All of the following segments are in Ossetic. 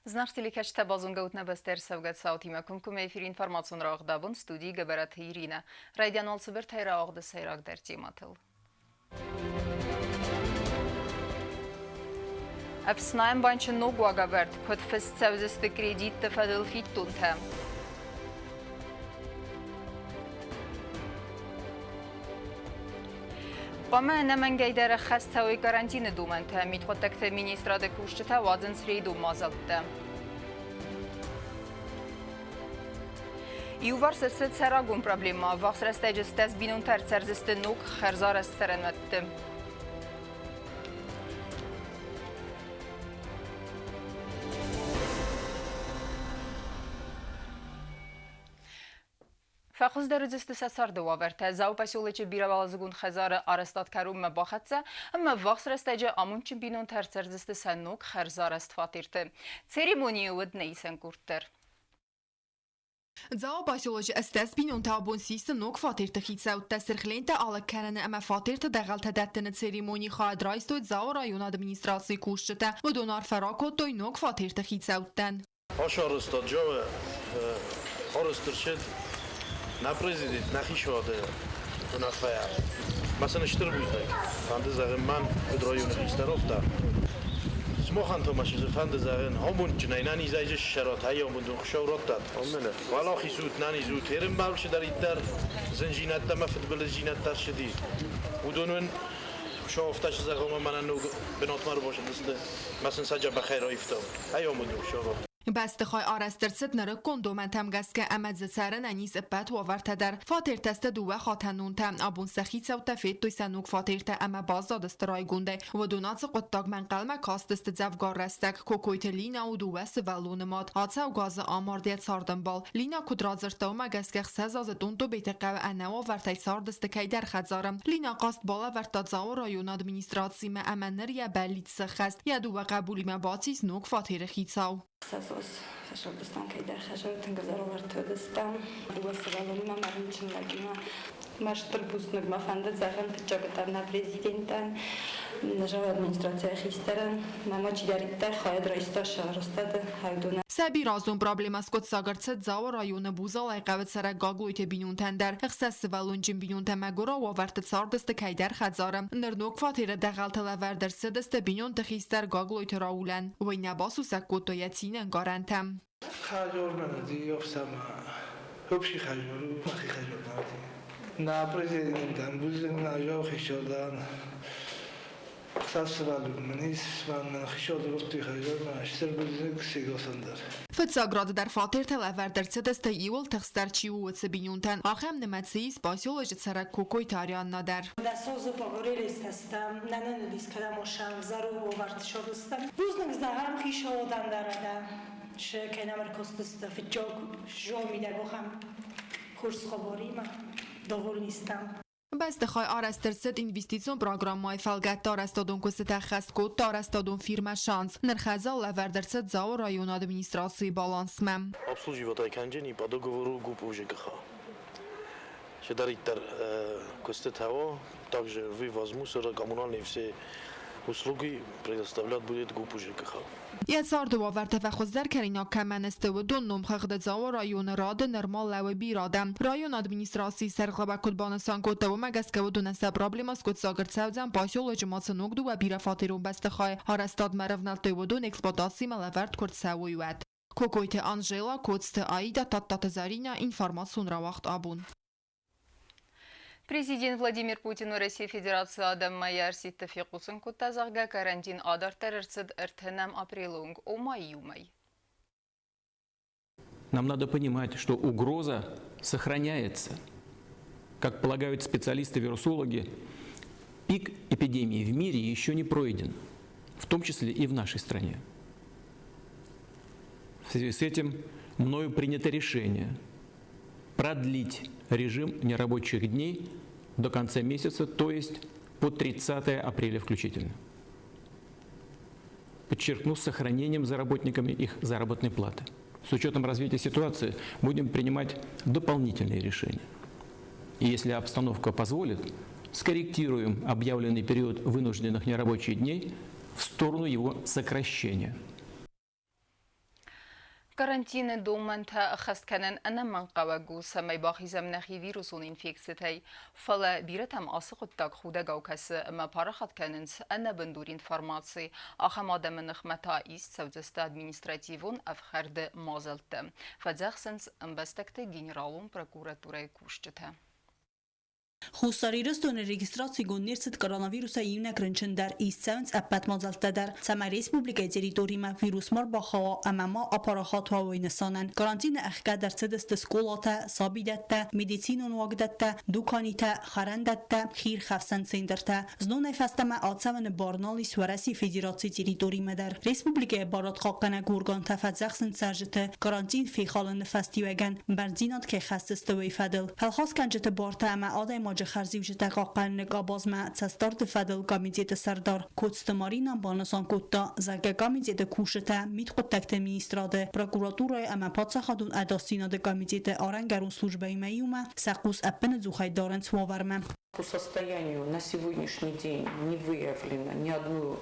Зынаргъ телекӕсджытӕ базонгӕ ут нӕ бӕстӕ ӕрцӕугӕ цаутимӕ комкоммӕ эфиры информацион рауагъдабон студийы Гӕбӕраты Иринӕ. Райдиан уал цыбыртӕй рауагъды сӕйрагдӕр темӕтыл. Ӕфснайӕн банчы ног уагӕвӕрд куыд фыст цӕудзысты кредитты фӕдыл фиддонтӕ. Хъуамӕ ӕнӕмӕнгӕйдӕр ӕххӕст цӕуой карантины домӕнтӕ. Мидхъуыддӕгты министрады кусджытӕ уадзынц рейдон мадзӕлттӕ. Иуварс ӕрцыд сӕрагон проблемӕ. Ӕввахс рӕстӕджы стӕс бинонтӕ ӕрцӕрдзысты ног хӕрзарӕзт цӕрӕнуӕтты. Фӕхуыздӕр уыдзысты сӕ царды уавӕртӕ. Дзауы поселочы бирӕуӕладзыгон хӕдзары арӕзтад кӕронмӕ бахӕццӕ ӕмӕ ӕввахс рӕстӕджы амондджын бинонтӕ ӕрцӕрдзысты сӕ ног хӕрзарӕзт фатерты. Церемонийы уыд нӕ исӕн къорд дӕр. Дзауы поселочы 80 бинонтӕ абон систы ног фатерты хицӕуттӕ. Сырх лентӕ алыг кӕныны ӕмӕ фатерты дӕгъӕлтӕ дӕттыны церемонийы хайад райстой Дзауы районы администрацийы кусджытӕ. Уыдон арфӕ ракодтой ног фатерты хицӕуттӕн. Ошарызта Джаве арызт нӕ президент, нӕ хицауады уынаффӕйӕ. Мӕ сын стыр бузныг. Фӕнды зӕгъын мӕн, куыд районы хистӕровтӕ. Сымахӕн та ма фӕнды зӕгъын, амондджынӕй нӕ низӕй ссарат, ай амондон Хуыцау раттӕд. Уӕлахиз ут, нӕниз ут, ерынбал чидӕриддӕр зындзинӕдтӕ ӕмӕ фыдбылыздзинӕдтӕ ссыди, уыдон уын Хуыцау афтӕ зӕгъы, ӕмӕ мӕнӕн ног бынатмӕ ӕрбазындысты, мӕ сын сӕ дзӕбӕхӕй раивтам. Ай амондон Хуыцау раттӕд. Бӕстыхай арӕзт ӕрцыд нырыккон домӕнтӕм гӕсгӕ ӕмӕ дзы цӕрынӕн ис ӕппӕт уавӕртӕ дӕр. Фатертӕ сты дыууӕ хатӕнонтӕ. Абон сӕ хицӕуттӕ федтой сӕ ног фатертӕ ӕмӕ баззадысты райгондӕй. Уыдон ацы хъуыддагмӕ ӕнхъӕлмӕ кастысты дзӕвгар рӕстӕг. Кокойты Лина у дыууӕ сывӕллоны мад. Ацӕугӕ азы амард йӕ цардӕмбал. Лина куыд радзырдта, уымӕ гӕсгӕ 6 азы Тъунтъобеты хъӕуы ӕнӕуавӕртӕй цардысты кӕйдӕр хӕдзары. Лина хъаст балӕвӕрдта Дзауы районы администрацимӕ ӕмӕ ныр йӕ бӕллиц сӕххӕст. Йӕ дыууӕ хъӕбулимӕ бацис ног фатеры хицау. Сӕсос фӕсырдыстан кӕйдӕр хӕзар тынг ӕвзӕрвӕртыдыстӕм. Дыууӕ сывӕллонимӕ мӕ рынчын лӕгимӕ. Мӕ стыр бузныг мӕ фӕнды зӕгъын фыццагытӕн нӕ президентӕн, нӕ администрацийы хистӕрӕн, мӕ чидӕриддӕр хайад райста сӕ арӕзтады хайдонӕн. Сӕ проблемӕ скъуыддзаг ӕрцыд Дзауы районы Бузалайы хъӕуы цӕрӕг Гаглойты бинонтӕн дӕр. Ӕхсӕз сывӕллонджын бинонтӕ мӕгуырау уавӕрты цардысты кӕйдӕр хӕдзары. Ныр ног фатеры дӕгъӕлтӕ лӕвӕрд ӕрцыдысты бинонты хистӕр Гаглойты Раулӕн. Уый нӕ басусӕг кодтой йӕ цинӕнгарӕнтӕ. На президентӕн бузныг нӕ хицауадӕн Фыццаг рады дӕр фатертӕ лӕвӕрд ӕрцыдысты иуыл тыхстдӕр чи у, уыцы бинонтӕн. Ахӕм нымӕцы ис поселочы цӕрӕг Кокойты Арианна дӕр. Бӕстыхай арӕзт ӕрцыд инвестицион программӕйы фӕлгӕтты арӕзтадон куыстытӕ ӕххӕст кодта арӕзтадон фирмӕ «Шанс». Ныр хӕдзар лӕвӕрд ӕрцыд Дзауы районы администрацийы балансмӕ. Обслуживать кӕнджыни по договору ГУП УЖКХ. Чидӕриддӕр куыстытӕ уа, также вывоз мусора, коммунальные все услуги предоставлять будет ГУП УЖКХ. Йӕ царды уавӕртӕ фӕхуыздӕр кӕнинаг кӕмӕн сты, уыдон номхыгъды Дзауы районы рады нырма лӕууы бирӕ адӕм. Районы администрацийы сӕргълӕууӕг куыд банысан кодта, уымӕ гӕсгӕ уыдонӕн сӕ проблемӕ скъуыддзаг ӕрцӕудзӕн поселочы ма цы ног дыууӕ бирӕфатерон бӕстыхайы арӕзтадмӕ ӕрӕвнӕлдтой, уыдон эксплуатацимӕ лӕвӕрд куы рцӕуой, уӕд. Кокойты Анжела, Коцты Аида, Тадтаты Заринӕ, информацион рауагъд абон. Президент Владимир Путин Уӕрӕсейы Федерацийы адӕммӕ йӕ ӕрсидты фехъусын кодта, зӕгъгӕ, карантин адарддӕр ӕрцыд ӕртынӕм апрелы онг, ома иу мӕй. Нам надо понимать, что угроза сохраняется. Как полагают специалисты-вирусологи, пик эпидемии в мире еще не пройден, в том числе и в нашей стране. В связи с этим мною принято решение продлить режим нерабочих дней до конца месяца, то есть по 30 апреля включительно. Подчеркну, с сохранением за работниками их заработной платы. С учетом развития ситуации будем принимать дополнительные решения. И если обстановка позволит, скорректируем объявленный период вынужденных нерабочих дней в сторону его сокращения. Карантины домӕнтӕ ӕххӕст кӕнын ӕнӕмӕнгхъӕуӕг у, цӕмӕй бахизӕм нӕхи вирусон инфекцитӕй. Фӕлӕ бирӕтӕм ацы хъуыддаг худӕгау кӕсы ӕмӕ парахат кӕнынц ӕнӕбындур информаци. Ахӕм адӕмы ныхмӕ та ист цӕудзысты административон ӕфхӕрды мадзӕлттӕ, фӕдзӕхсынц ӕмбӕстӕгты генералон прокуратурӕйы кусджытӕ. Хуссар Ирыстоны регистрацигонд не рцыд коронавирусӕй иунӕг рынчын дӕр, ист цӕуынц ӕппӕт мадзӕлттӕ дӕр, цӕмӕй республикӕйы территоримӕ вирус ма рбахауа ӕмӕ ма апарахат уа, уый нысанӕн. Карантины ӕхгӕд ӕрцыдысты скъолатӕ, сабидӕттӕ, медицинон уагдӕттӕ, дуканитӕ, хӕрӕндӕттӕ, хиирхӕфсӕн центртӕ. Знонӕй фӕстӕмӕ ацӕуыны бар нал ис Уӕрӕсейы Федерацийы территоримӕ дӕр. Республикӕйы барадхъахъхъӕнӕг органтӕ фӕдзӕхсынц цӕрджыты карантин фехалыны фӕстиуӕгӕн бӕрндзинад кӕй хӕсдзысты, уый фӕдыл. Фӕлхасгӕнджыты бартӕ ӕмӕ адӕймаджы хӕрзиуджытӕ хъахъхъӕныны къабазмӕ цӕстдарды фӕдыл комитеты сӕрдар Коцты Марина банысан кодта, зӕгъгӕ, комитеты кусджытӕ Мидхъуыддӕгты министрады, прокуратурӕйы ӕмӕ паддзахадон ӕдасдзинады комитеты арӕнгӕрон службӕимӕ иумӕ сӕ хъус ӕппынӕдзухӕй дарынц уавӕрмӕ. По состоянию на сегодняшний день не выявлено ни одно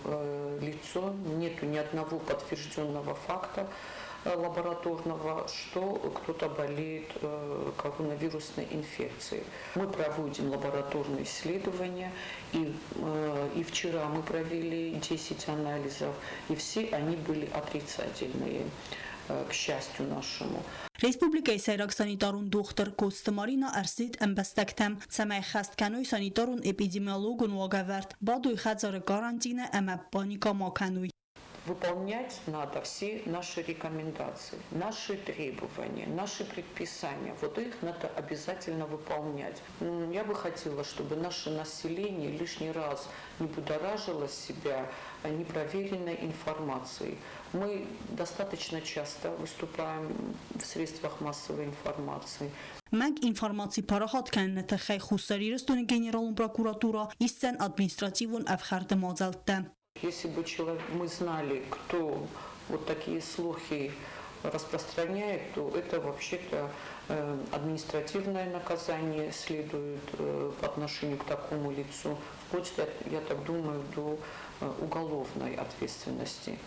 лицо, нету ни одного подтвержденного факта лабораторного, что кто-то болеет коронавирусной инфекцией. Мы проводим лабораторные исследования, и вчера мы провели 10 анализов, и все они были отрицательные, к счастью нашему. Республикӕйы сӕйраг санитарон дохтыр Коцты Марина ӕрсидт ӕмбӕстӕгтӕм, цӕмӕй хӕст кӕной санитарон-эпидемиологон уагӕвӕрд, бадой хӕдзары карантины ӕмӕ паникӕ ма кӕной. Выполнять надо все наши рекомендации, наши требования, наши предписания. Вот их надо обязательно выполнять. Я бы хотела, чтобы наше население лишний раз не будоражило себя непроверенной информацией. Мы достаточно часто выступаем в средствах массовой информации. Мӕнг информаци парахат кӕныны тыххӕй Хуссар Ирыстоны генералон прокуратурӕ исдзӕн административон ӕфхӕрды мадзӕлттӕ. Если бы мы знали, кто вот такие слухи распространяет, то это вообще-то административное наказание следует по отношению к такому лицу, вплоть, я так думаю, до уголовной ответственности.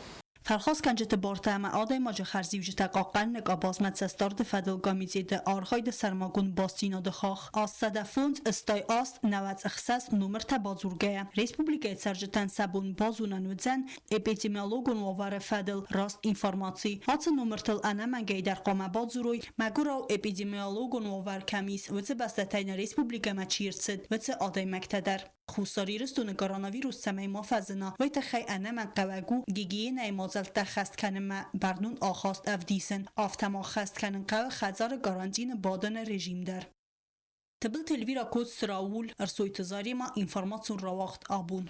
Фӕлхасгӕнджыты бартӕ ӕмӕ адӕймаджы хӕрзиуджытӕ хъахъхъӕныны къабазмӕ цӕстдарды фӕдыл комитеты архайды сӕрмагонд бастдзинады хахх 805 88 96 номыртӕ бадзургӕйӕ, республикӕйы цӕрджытӕн сӕ бон базонӕн уыдзӕн эпидемиологон уавӕры фӕдыл раст информаци. Ацы номыртыл ӕнӕмӕнгӕй дӕр хъуамӕ бадзурой, мӕгуырау эпидемиологон уавӕр кӕм ис, уыцы бӕстӕтӕй нӕ республикӕмӕ чи рцыд, уыцы адӕймӕгтӕ дӕр. Хуссар Ирыстоны коронавирус цӕмӕй ма фӕзына, уый тыххӕй ӕнӕмӕнгхъӕуӕг у гигиенӕйы мадзӕлттӕ хӕст кӕнынмӕ бӕрнон ахаст ӕвдисын. Афтӕ ма хӕст кӕнын хъӕуы хӕдзары карантины бадыны режим дӕр. Тыбылты Эльвира Коцты Рауль, Ӕрсойты Заремӕ, информацион рауагъд абон.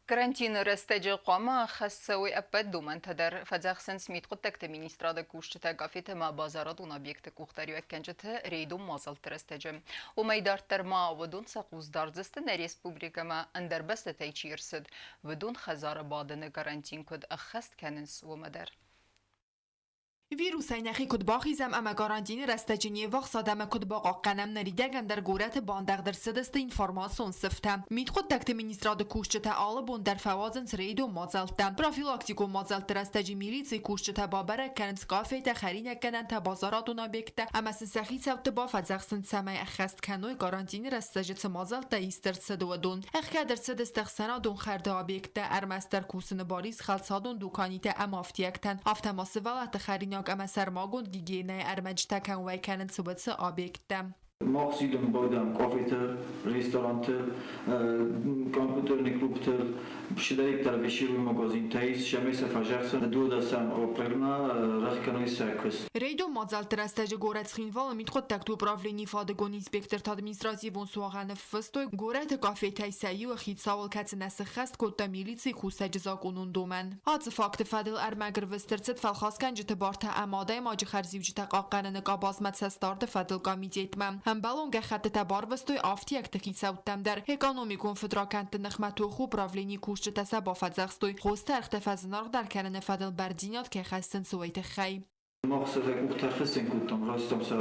Карантины рӕстӕджы хъуамӕ ӕххӕст цӕуой ӕппӕт домӕнтӕ дӕр. Фӕдзӕхсынц мидхъуыддӕгты министрады кусджытӕ кафеты ӕмӕ базарадон объекты къухдариуӕггӕнджыты рейдон мадзӕлтты рӕстӕджы. Уымӕй дарддӕр ма уыдон сӕ хъус дардзысты нӕ республикӕмӕ ӕндӕр бӕстӕтӕй чи ӕрцыд, уыдон хӕдзары бадыны карантин куыд ӕххӕст кӕнынц, уымӕ дӕр. Вирусӕй нӕхи куыд бахизӕм ӕмӕ карантины рӕстӕджы не ввахс адӕмы куыд бахъахъхъӕнӕм, ныридӕгӕн дӕр горӕты бандӕгъд ӕрцыдысты информацион сыфтӕ. Мидхъуыддӕгты министрады кусджытӕ алы бон дӕр фӕуадзынц рейдон мадзӕлттӕ. Профилактикон мадзӕлтты рӕстӕджы милицийы кусджытӕ бабӕрӕг кӕнынц кафетӕ, хӕринаггӕнӕнтӕ, базарадон объекттӕ ӕмӕ сын сӕ хицӕутты бафӕдзӕхсынц, цӕмӕй ӕххӕст кӕной карантины рӕстӕджы цы мадзӕлттӕ ист ӕрцыд, уыдон. Ӕхгӕд ӕрцыдысты ӕхсӕнадон хӕрды объекттӕ, ӕрмӕстдӕр кусыны бар ис хӕлцадон дуканитӕ ӕмӕ афтиӕгтӕн, афтӕ ма сывӕллӕтты хӕринаг ӕмӕ сӕрмагонд гигиенӕйы ӕрмӕджытӕ кӕм уӕй кӕнынц, уыцы объекттӕ. Мах зилӕм байдӕм кафеты, ресторанты, компьютерный клубты, чидӕриддӕр вещевой магазинтӕ ис, цӕмӕй сӕ фӕзӕгъдзӕн дыууадӕсӕм апрелмӕ рӕхгӕной сӕ куыст. Рейдон мадзӕлтты рӕстӕджы горӕт Цхинвалы мидхъуыддӕгты управленийы фадыгон инспекторты административон суагъӕ ныффыстой, горӕты кафетӕй сӕ иуы хицауыл, кӕцы нӕ сыххӕст кодта милицийы кусӕджы закъонон домӕн. Ацы факты фӕдыл ӕрмӕг ӕрвыст ӕрцыд фӕлхасгӕнджыты бартӕ ӕмӕ адӕймаджы хӕрзиуджытӕ хъахъхъӕныны къабазмӕ цӕстдарды фӕдыл комитетмӕ. Ӕмбӕлон гӕххӕттытӕ барвыстой афтиӕгты хицӕуттӕм дӕр. Экономикон фыдракӕндты ныхмӕ тохы управленийы кусджытӕ сӕ бафӕдзӕхстой, хосты ӕргътӕ фӕзынаргъдӕр кӕныны фӕдыл бӕрндзинад кӕй хӕссынц, уый тыххӕй. Мах сӕ къухтӕ фыссын кодтам, райстам сӕ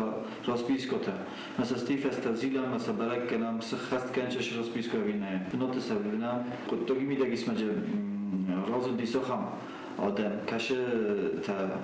распискӕтӕ. Мӕ цӕсти фӕстӕ зилӕм ӕмӕ сӕ бӕрӕг кӕнӕм, сыххӕст кӕнчӕ распискӕ ӕви нӕ. Бынаты сӕ уынӕм. Хъуыддаги мидӕг исмӕджы разынди ахӕм. Адӕм кӕсытӕ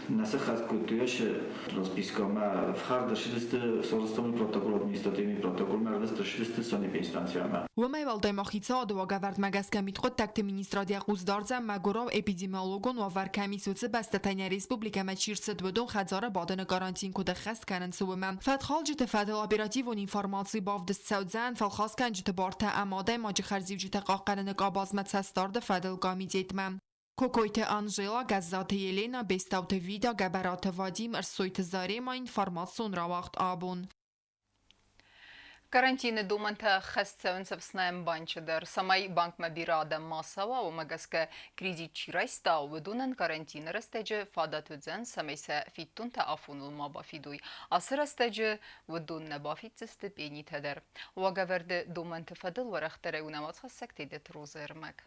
нӕ сӕххӕст кодтой ӕсы распискӕмӕ ӕфхӕрд ӕрцыдысты сарӕзтоны протокол административный протоколмӕ ӕрвыст ӕрцыдысты санэпидстанциямӕ. Уымӕй уӕлдай ма хицауады уагӕвӕрдмӕ гӕсгӕ мидхъуыддӕгты министрад йӕ хъус дардзӕн мӕгуырау эпидемиологон уавӕр кӕм ис, уыцы бӕстӕтӕй нӕ республикӕмӕ чи рцыд, уыдон хӕдзары бадыны карантин куыд ӕххӕст кӕнынц, уымӕ. Фӕткхалджыты фӕдыл оперативон информаци бавдыст цӕудзӕн фӕлхасгӕнджыты бартӕ ӕмӕ адӕймаджы хӕрзиуджытӕ хъахъхъӕныны къабазмӕ цӕстдарды фӕдыл комитетмӕ. Кокойты Анжела, Гӕззаты Елена, Бестауты Вида, Гӕбӕраты Вадим, Ӕрсойты Зарема информацион рауагъд абон. Карантины домӕнтӕ ӕххӕст цӕуынц ӕфснайӕн банчы дӕр. Цӕмӕй банкмӕ бирӕ адӕм ма цӕуа, уымӕ гӕсгӕ кредит чи райста, уыдонӕн карантины рӕстӕджы фадат уыдзӕн, цӕмӕй сӕ фиддонтӕ афоныл ма бафидой. Ацы рӕстӕджы уыдон нӕ бафиддзысты пенитӕ дӕр. Уагӕвӕрды домӕнты фӕдыл уӕрӕхдӕрӕй у нӕ уацхӕссӕг Тедеты Розы ӕрмӕг.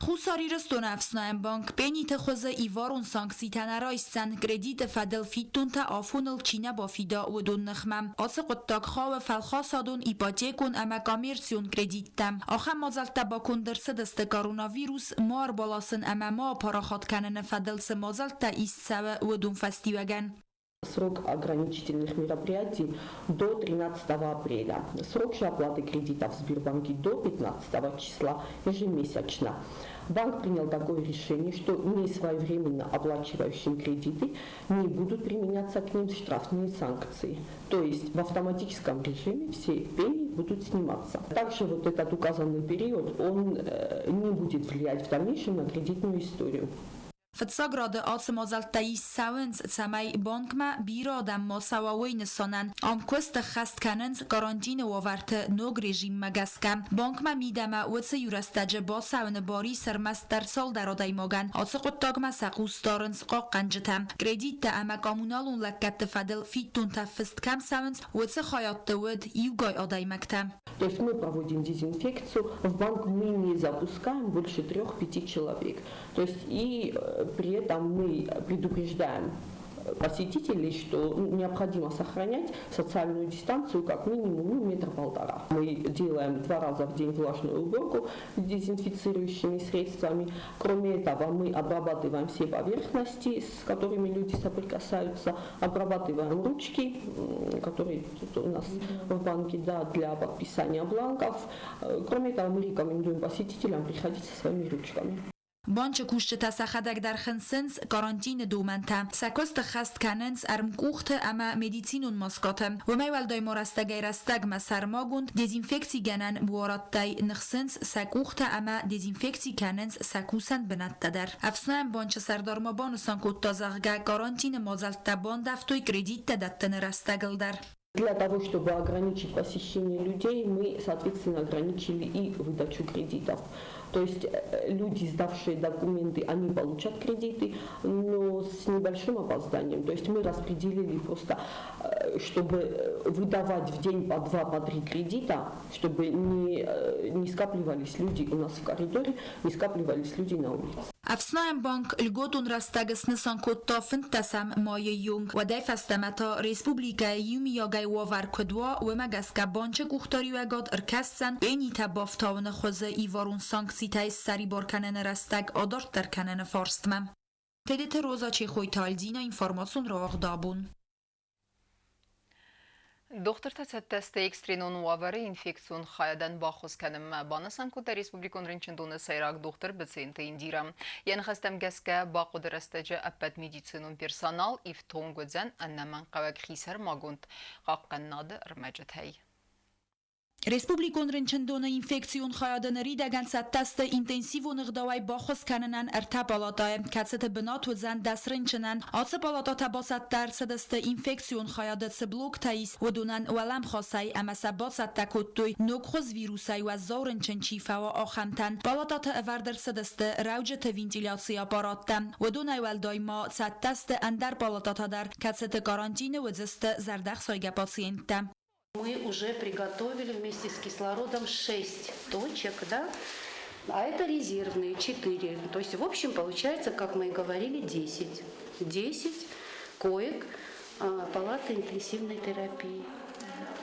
Хуссар Ирыстоны ӕфснайӕн банк пениты хуызы иварон санкцитӕ нӕ райсдзӕн, кредиты фӕдыл фиддонтӕ афоныл чи нӕ бафида, уыдон ныхмӕ. Ацы хъуыддаг хауы фӕлхасадон, ипотекон ӕмӕ коммерцион кредиттӕм. Ахӕм мадзӕлттӕ баконд ӕрцыдысты коронавирус ма ӕрбаласын ӕмӕ ма апарахат кӕныны фӕдыл цы мадзӕлттӕ ист цӕуы, уыдон фӕстиуӕгӕн. Срок ограничительных мероприятий до 13 апреля. Срок же оплаты кредитов в Сбербанке до 15 числа ежемесячно. Банк принял такое решение, что несвоевременно оплачивающим кредиты не будут применяться к ним штрафные санкции. То есть в автоматическом режиме все пени будут сниматься. Также вот этот указанный период, он не будет влиять в дальнейшем на кредитную историю. Фыццаг рады ацы мадзӕлттӕ ист цӕуынц, цӕмӕй банкмӕ бирӕ адӕм ма цӕуа, уый нысанӕн. Ам куыст ӕххӕст кӕнынц карантины уавӕрты ног режиммӕ гӕсгӕ. Банкмӕ мидӕмӕ уыцы иурӕстӕджы бацӕуыны бар ис ӕрмӕстдӕр цалдӕр адӕймагӕн. Ацы хъуыддагмӕ сӕ хъус дарынц хъахъхъӕнджытӕ. Кредиттӕ ӕмӕ коммуналон лӕггӕдты фӕдыл фиддонтӕ фыст кӕм цӕуынц, уыцы хайадты уыд иугай адӕймӕгтӕ. То есть мы проводим дезинфекцию, в банк мы не запускаем больше 3-5 человек. То есть и при этом мы предупреждаем посетителей, что необходимо сохранять социальную дистанцию как минимум, ну, метр полтора. Мы делаем два раза в день влажную уборку дезинфицирующими средствами. Кроме этого, мы обрабатываем все поверхности, с которыми люди соприкасаются, обрабатываем ручки, которые тут у нас в банке, да, для подписания бланков. Кроме того, мы рекомендуем посетителям приходить со своими ручками. Банчы кусджытӕ сӕхӕдӕг дӕр хынцынц карантины домӕнтӕ. Сӕ куыст ӕххӕст кӕнынц ӕрмкъухты ӕмӕ медицинон маскӕты. Уымӕй уӕлдай ма рӕстӕгӕй-рӕстӕгмӕ сӕрмагонд дезинфекцигӕнӕн буарадтӕй ныхсынц сӕ къухтӕ ӕмӕ дезинфекци кӕнынц сӕ кусӕн бынӕттӕ дӕр. Ӕфснайӕн банчы сӕрдар ма банысан кодта, зӕгъгӕ, карантины мадзӕлттӕ бандӕвтой кредиттӕ дӕттыны рӕстӕгыл дӕр. Для того, чтобы ограничить посещение людей, мы, соответственно, ограничили и выдачу кредитов. То есть люди, сдавшие документы, они получат кредиты, но с небольшим опозданием. То есть мы распределили просто, чтобы выдавать в день по два, по три кредита, чтобы не скапливались люди у нас в коридоре, не скапливались люди на улице. Ӕфснайӕн банк льготон рӕстӕг снысан кодта фынддӕсӕм майы онг. Уӕдӕй фӕстӕмӕ та республикӕйы иумиагӕй уавӕр куыд уа, уымӕ гӕсгӕ банчы къухдариуӕгад ӕркӕсдзӕн пенитӕ бафтауыны хуызы иварон санкцитӕй ссӕрибар кӕныны рӕстӕг адарддӕр кӕныны фарстмӕ. Тедеты Роза Чехойты Альдина, информацион рауагъд абон. Дохтыртӕ цӕттӕ сты экстренон уавӕры инфекцион хайадӕн баххуыс кӕнынмӕ, банысан кодта республикон рынчындоны сӕйраг дохтыр Быценты Индира. Йӕ ныхӕстӕм гӕсгӕ, бахъуыды рӕстӕджы ӕппӕт медицинон персонал ифтонг уыдзӕн ӕнӕмӕнгхъӕуӕг хисӕрмагонд хъахъхъӕнынады ӕрмӕджытӕй. Республикон рынчындоны инфекцион хайады ныридӕгӕн цӕттӕ сты интенсивон ӕгъдауӕй баххуыс кӕнынӕн ӕртӕ палатӕйы, кӕцыты бынат уыдзӕн 10 рынчынӕн. Ацы палатӕтӕ бацӕттӕ ӕрцыдысты инфекцион хайады цы блоктӕ ис, уыдонӕн уӕлӕмхасӕй ӕмӕ сӕ бацӕттӕ кодтой ногхуыз вирусӕй уӕззау рынчын чи фӕуа, ахӕмтӕн. Палатӕты ӕвӕрд ӕрцыдысты рӕуджыты вентиляцийы аппараттӕ. Уыдонӕй уӕлдай ма цӕттӕ сты ӕндӕр палатӕтӕ дӕр, кӕцыты карантины уыдзысты зӕрдӕхсайгӕ пациенттӕ. Мы уже приготовили вместе с кислородом 6 точек, да? А это резервные 4. То есть, в общем, получается, как мы и говорили, 10. 10 коек палаты интенсивной терапии.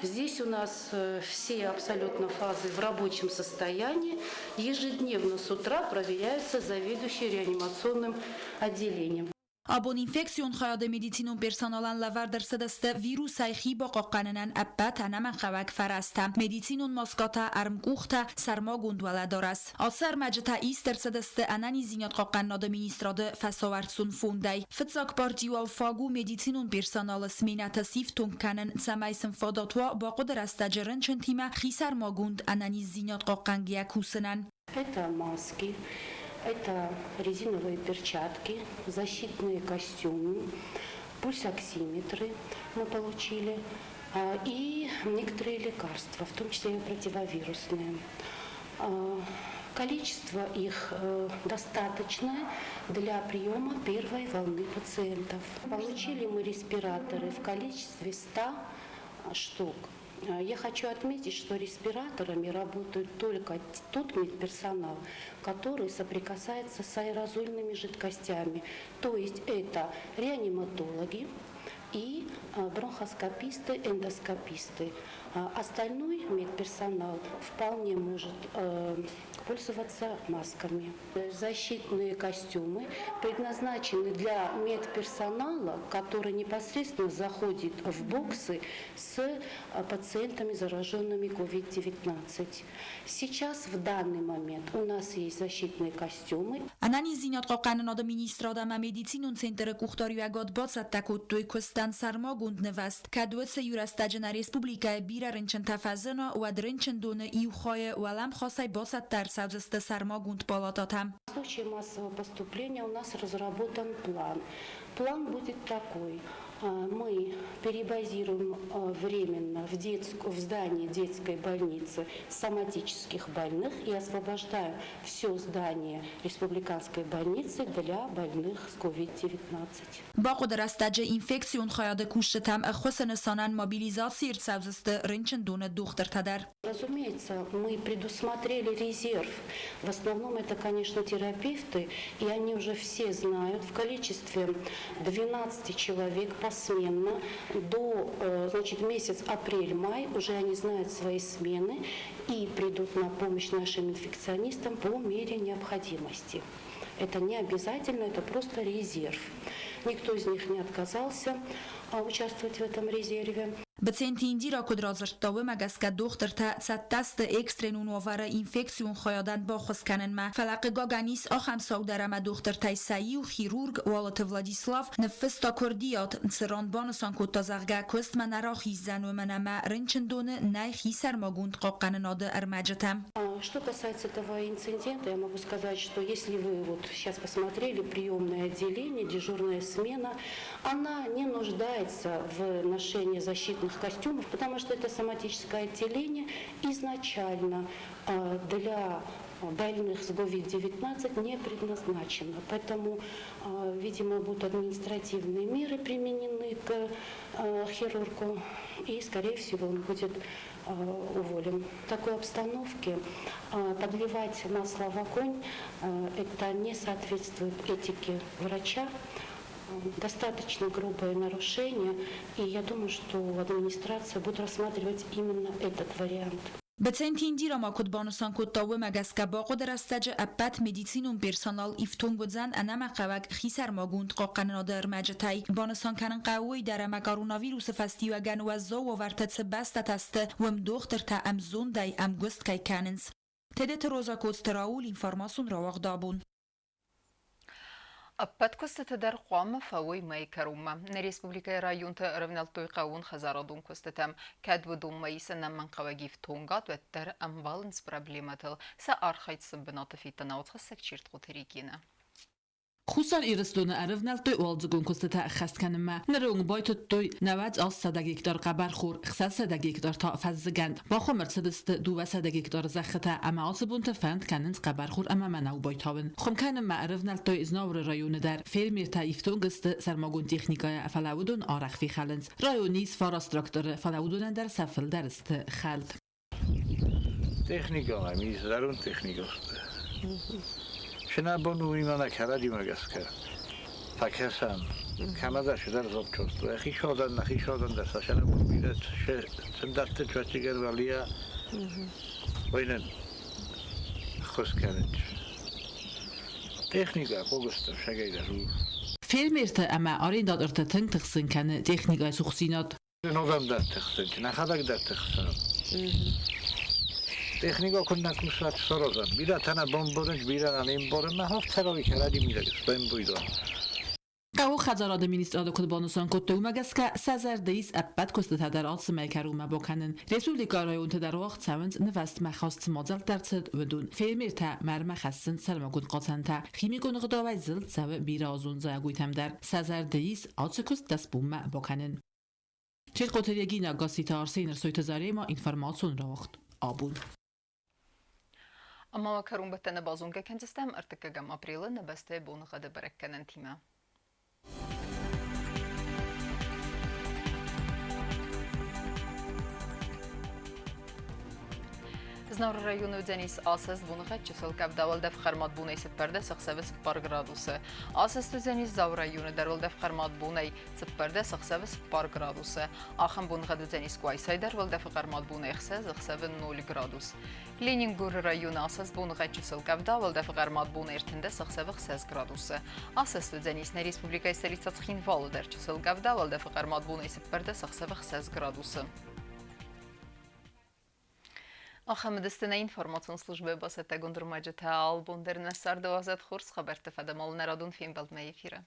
Здесь у нас все абсолютно фазы в рабочем состоянии. Ежедневно с утра проверяются заведующие реанимационным отделением. Абон инфекцион хайады медицинон персоналӕн лӕвӕрд ӕрцыдысты вирусӕй хи бахъахъхъӕнынӕн ӕппӕт ӕнӕмӕнгхъӕуӕг фӕрӕзтӕ, медицинон маскӕтӕ, ӕрмкъухтӕ, сӕрмагонд уӕлӕдарӕс. Ацы ӕрмӕджытӕ ист ӕрцыдысты Ӕнӕниздзинад хъахъхъӕнынады министрады фӕсауӕрцон фондӕй. Фыццаг парти уал фаг у медицинон персоналы сменӕтӕ сифтонг кӕнын, цӕмӕй сын фадат уа бахъуыды рӕстӕджы рынчынтимӕ хисӕрмагонд ӕнӕниздзинад хъахъхъӕнгӕйӕ кусынӕн. Это маски, это резиновые перчатки, защитные костюмы, пульсоксиметры мы получили и некоторые лекарства, в том числе и противовирусные. Количество их достаточное для приема первой волны пациентов. Получили мы респираторы в количестве 100 штук. Я хочу отметить, что респираторами работают только тот медперсонал, который соприкасается с аэрозольными жидкостями. То есть это реаниматологи и бронхоскописты, эндоскописты. Остальной медперсонал вполне может пользоваться масками. Защитные костюмы предназначены для медперсонала, который непосредственно заходит в боксы с пациентами, зараженными COVID-19. Сейчас, в данный момент, у нас есть защитные костюмы. Ӕнӕниздзинад хъахъхъӕнынады министрад ӕмӕ медицинон центры къухдариуӕгад бацӕттӕ кодтой куыстӕн сӕрмагонд нывӕзт. Кӕд уыцы иу рӕстӕджы нӕ республикӕйы бирӕ рынчынтӕ фӕзына, уӕд рынчындоны иу хайы уӕлӕмхасӕй бацӕттӕ ӕрцӕудзысты сӕрмагонд палатӕтӕ. В случае массового поступления у нас разработан план. План будет такой. Мы перебазируем временно в здание детской больницы соматических больных и освобождаем все здание республиканской больницы для больных с COVID-19. Бахъуыды рӕстӕджы инфекцион хайады кусджытӕм ӕххуысы нысанӕн мобилизаци ӕрцӕудзысты рынчындоны дохтыртӕ дӕр. Разумеется, мы предусмотрели резерв. В основном это, конечно, терапевты, и они уже все знают в количестве 12 человек посменно до, значит, месяц апрель-май уже они знают свои смены и придут на помощь нашим инфекционистам по мере необходимости. Это не обязательно, это просто резерв. Никто из них не отказался участвовать в этом резерве. Быценты Индира куыд радзырдта, уымӕ гӕсгӕ дохтыртӕ цӕттӕ сты экстренон уавӕры инфекцион хайадӕн баххуыс кӕнынмӕ. Фӕлӕ хъыгагӕн ис ахӕм цау дӕр ӕмӕ дохтыртӕй сӕ иу, хирург Уалыты Владислав, ныффыста куырдиат, цы ран банысан кодта, зӕгъгӕ, куыстмӕ нӕ рахиздзӕн, уымӕн ӕмӕ рынчындоны нӕй хисӕрмагонд хъахъхъӕнынады ӕрмӕджытӕ. Что касается этого инцидента, я могу сказать, что если вы вот сейчас посмотрели приемное отделение, дежурная смена, она не нуждается в ношении защитных костюмов, потому что это соматическое отделение изначально для больных с COVID-19 не предназначено. Поэтому, видимо, будут административные меры применены к хирургу, и, скорее всего, он будет уволен. В такой обстановке подливать масло в огонь, это не соответствует этике врача. Достаточно грубое нарушение, и я думаю, что администрация будет рассматривать именно этот вариант. Быценты Индира ма куыд банысан кодта, уымӕ гӕсгӕ бахъуыды рӕстӕджы ӕппӕт медицинон персонал ифтонг уыдзӕн ӕнӕмӕнгхъӕуӕг хисӕрмагонд хъахъхъӕнынады ӕрмӕджытӕй. Банысан кӕнын хъӕуы уый дӕр, ӕмӕ коронавирусы фӕстиуӕгӕн уӕззау уавӕрты цы бӕстӕтӕ сты, уым дохтыртӕ ӕмзондӕй ӕмгуыст кӕй кӕнынц. Тедеты Роза Коцты Рауль, информацион рауагъд Абон. Ӕппӕт куыстыты дӕр хъуамӕ фӕуой мӕйы кӕронмӕ. Нӕ республикӕйы районты ӕрӕвнӕлдтой хъӕууон хӕдзарадон куыстытӕм. Кӕд уыдонмӕ ис ӕнӕмӕнгхъӕуӕг ифтонгад, уӕддӕр ӕмбӕлынц проблемӕтыл. Сӕ архайд сын бынаты фиддӕн уацхӕссӕг Чертхъоты Регинӕ. Хуссар Ирыстоны ӕрывнӕлдтой уалдзыгон куыстытӕ ӕххӕст кӕнынмӕ. Ныры онг байтыдтой 90 гектар хъӕбӕрхор, 600 гектар та фӕззыгӕнд. Бахуым ӕрцыдысты 200 гектары зӕххытӕ ӕмӕ ацы бонты фӕнд кӕнынц хъӕбӕрхор ӕмӕ мӕнӕу байтауын. Хуым кӕнынмӕ ӕрывнӕлдтой Знауыры районы дӕр. Фермертӕ ифтонг сты сӕрмагонд техникӕйӕ, фӕлӕ уыдон арӕх фехӕлынц. Районы ис фараст тракторы, фӕлӕ уыдонӕн дӕр сӕ фылдӕр сты хӕлд. Техникон ӕм ис, зӕронд техникон сты. Се нӕбон у уыимӕ нӕ кӕрӕдзимӕ гӕсгӕ фӕкӕсӕм. კანადაში და ზოგჯერ ხიშოდან და ხიშოდან და საშენებლო ბილეთ შენდართე ჩვეჩიგერ ვალია ვაინენ ხოსკანეთ ტექნიკა კოგოსტა შეგაიდა ਰੂ Фермертӕ ӕмӕ арендатортӕ тынг тыхсын кӕны техникӕйы цухдзинад. Нодам дӕр тыхсын, нӕхӕдӕг дӕр тыхсын. Техника куыннӕ кусат сорозан. Бирӕ тана бомборын, бирӕ немборын, мӕ хафтарави керади мидӕг бомбуйдон. Хъӕуы хӕдзарады министрады куыд банысан кодтой, уымӕ гӕсгӕ сӕ зӕрды ис ӕппӕт куыстытӕ дӕр ацы мӕйы кӕронмӕ бакӕнын. Республикӕйы районты дӕр уагъд цӕуынц нывӕзтмӕ хаст цы мадзӕлттӕ ӕрцыд, уыдон. Фермертӕ мӕрмӕ хӕссынц сӕрмагонд хъацӕнтӕ. Химикон ӕгъдауӕй зылд цӕуы бирӕазон зайӕгойтӕм дӕр. Сӕ зӕрды ис ацы куыст дӕсбонмӕ бакӕнын. Чертхъоты Регина, Гасситы Арсен, Ӕрсойты Зарема, информацион рауагъд абон. Ӕмӕ уӕ кӕронбӕттӕны базонгӕ кӕндзыстӕм ӕртыккӕгӕм апрелы нӕ бӕстӕйы боныгъӕды бӕрӕггӕнӕнтимӕ. Знауыры районы уыдзӕнис асӕст боныгъӕд чысыл къӕвда уӕлдӕф хъӕрмад бонӕй 14 ӕхсӕвы 4 градусы. Асӕст уыдзӕнис Дзауы районы дӕр уӕлдӕф хъӕрмад бонӕй 14 ӕхсӕвы 4 градусы. Ахӕм боныгъӕд уыдзӕнис Къуайсайы дӕр уӕлдӕфы хъӕрмад бонӕй 6 ӕхсӕвы 0 градус. Ленингоры районы асӕст боныгъӕд чысыл къӕвда уӕлдӕфы хъӕрмад бонӕй 13 ӕхсӕвы 6 градусы. Асӕст уыдзӕнис нӕ республикӕйы столицӕ Цхинвалы дӕр чысыл къӕвда уӕлдӕфы хъӕрмад бонӕй 14 ӕхсӕвы 6 градусы. Ахӕм уыдысты нӕ информацион службӕйы бацӕттӕгонд ӕрмӕджытӕ. Албон дӕр нӕ царды уадзӕд хорз хабӕртты фӕдӕмал нӕ радон фембӕлдмӕ эфиры.